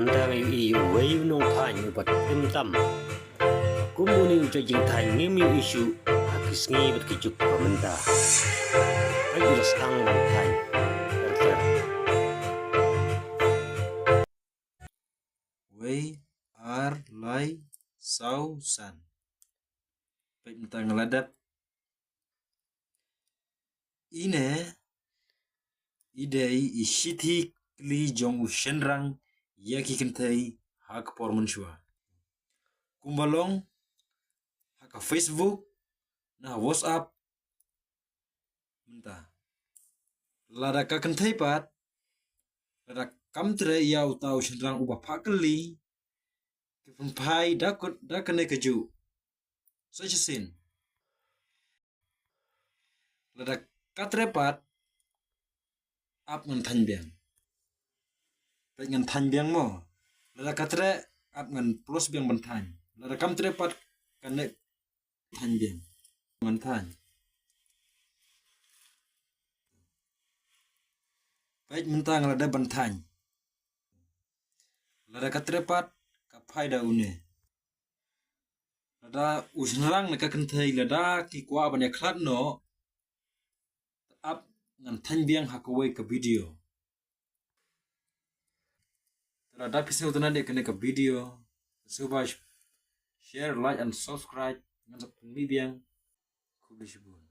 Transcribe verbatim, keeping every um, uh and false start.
Mynta nga ïohi uwei u nongthaiñ uba tim tam. Kum une u jait jingthaiñ ngim ïohi shuh ha ki sngi bad ki juk ba mynta. Peit u la sdang ban thaiñ. Ter ter. Wei, ar, lai, saw, san. Peit mynta nga la dep. Ine i dei i shithi kylli jong u shynrang ïa ki kynthei ha ka por mynshuwa. Kumba long ha ka Facebook, na WhatsApp mynta. Lada ka kynthei pat, lada kam treh ïa uta u shynrang uba phah kylli, ki pynphai da kut da kane kajuh. Sa shisien. Lada ka treh pat, ap ngan thaiñ biang. Peit ngan thaiñ biang mo. Lada ka treh, ap ngan plus biang ban thaiñ. Lada kam treh pat, kane thaiñ biang. Ngan thaiñ. Peit mynta nga la dep ban thaiñ. Lada ka treh pat, ka phai da une. Lada u shynrang ne ka kynthei lada ki kwah ban ïakhlad noh, ap ngan thaiñ biang ha kawei ka video. Lada phi sngewtynnat ïa kane ka video, sngewbha share, like and subscribe. Ngan sa pynmih biang. Khublei shibun.